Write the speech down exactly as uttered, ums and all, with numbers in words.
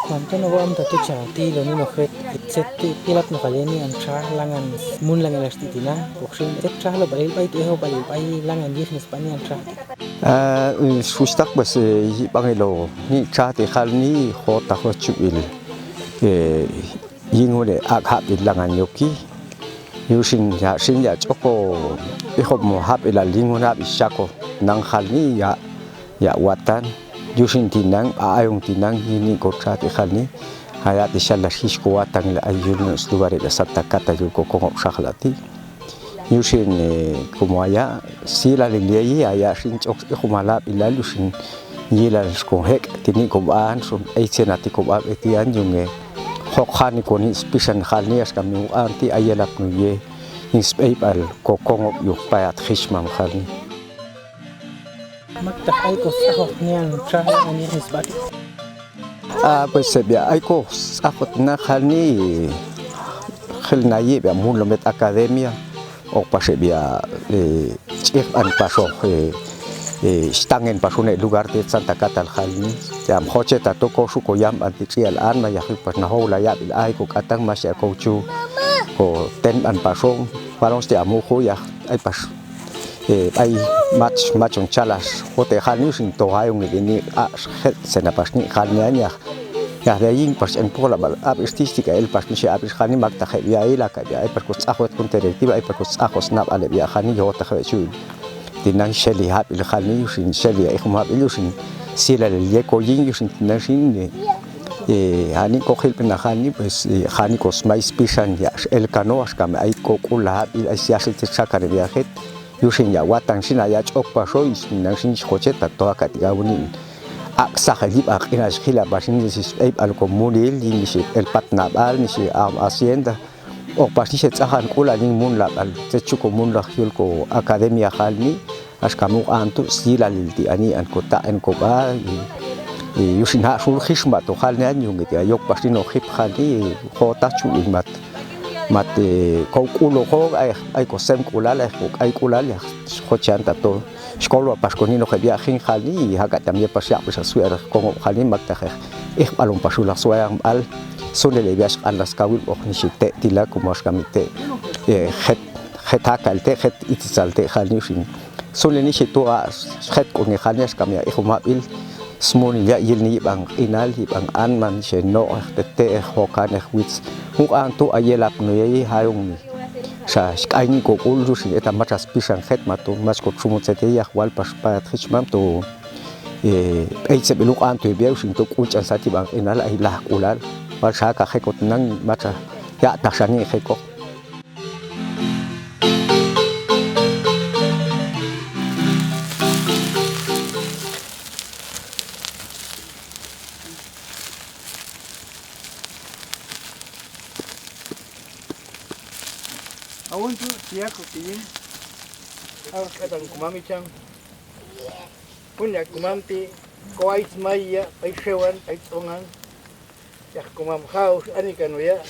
Mantan obo am tatu cati lo ni nohet. Set ti ilap no kali ni antra langan mun langan las ti tina. Oksin set tra lo balil pai tu eho balil pai langan jis nes pani antra. Eh, sustak bas, eh, bang ilo. Ni tra ti hal ni ho taho cuil. Eh, Yingun e ak hap ilangan yoki. Yusin ya sin ya coko. Iho mo hap ila lingun hap isako. Nang hal ni ya, ya watan. Yusin tinang, a ayong tinang, yini kotra ti hal ni. Haya ti salah hisko watan ila ayun sluwari da santa kata yul ko kongok sahla ti. Yusin, eh, kumo aya, sila liliai, aya sin cok, eh, kumalap, ila yusin, yila sko hek, tini ko baan, sun, eh, senati ko baan, eh, tian yung, eh, hok hani koni spisan hal ni as kami uang ti aya lap nu ye, in sp-, eh, pal, ko kongok yuk payat hismam hal ni. Mak tak ai ko sahok nian, sahok nian isbati. Ah, pues, eh, bia ai ko sahok na hal ni, hel na ye bia mun lomet akademia. Ok pas, eh, bia, eh, cih an paso, eh, eh, stangen paso ne lugar de Santa Katal hal ni. Jam hoce tato ko su ko yam an ti cial an ma ya pas na ho la ya bil ai ko katang mas ya ko cu. Ko ten an paso, palong sti amu ko ya, ai pas. Eh, ai mach, machon chalas, hote hal ni sin to hayong ni, ni, a, het, sena pas ni hal ni anya. Ya, de yin pas en pola bal, ab ististika el pas ni si ab is hal ni mak ta het ya ila ka ya, ai pas ko sahot kun tere tiba, ai pas ko sahot snap ale ya hal ni yo ta het cuy. Tinang seli hap il hal ni sin seli ai hum hap il sin. Sila le ye ko yin yusin tinang sin ni. Eh, hal ni ko hil pena hal ni, pues, eh, hal ni ko smai spisan ya, el kano as kami ai ko kula hap il ai siasel te saka de ya het. Yusin ya watan sin aya cok paso, yusin nang sin si hoce tato aka tiga unin. Ak sah lip ak ina si hila basin si, eh, al ko munil, ni si el pat nabal, ni si am hacienda. Ok pas ni se cahan kula ni mun la al, se cuko mun la yul ko akademia hal ni, as kamu antu sila lil ti ani an ko ta en ko ba, i, i, yusin hak sul hisma to hal ni anyung gitu ya, yok pas ni no hip hal ni, ko ta cu in mat. Mat, eh, kau kulo ko, ai, ai ko sem kulal, ai ko, ai kulal ya, ko cian tato. Sikolo pas ko ni no ke bia hing hal ni, hakat tam ye pas yak bisa suer, kongo hal ni mak ta he. Eh, balong pas ulang suer al, sunde le bias an las kawil, oh, ni si te, tila, kumas kami te. Eh, het, het hakal te, het itisal te, hal ni sin. Sunde ni si tua, het ko ni hal ni as kami ya, eh, mabil. Smuni ya yil ni bang inal, bang an man, si no, eh, te, te, eh, hokan, eh, wits. Huk an tu, aye lap no ye, hayong ni. Sa, skai ni ko kul, sin eta machas pisang het matu, mas ko sumut sete ya, wal pas pat hich mam tu. Eh, eh, se biluk an tu, biar sin tu, kuncan sati bang inal, ai lah kulal. Wal sa ka hekot nang, macha, ya, tasani hekok. Awan tu, sia ko kiye. Awas kadang kumami cang. Punya kumam ti, ko ai semai ya, ai sewan, ai tongan. Yah kumam haus, ani kanu ya.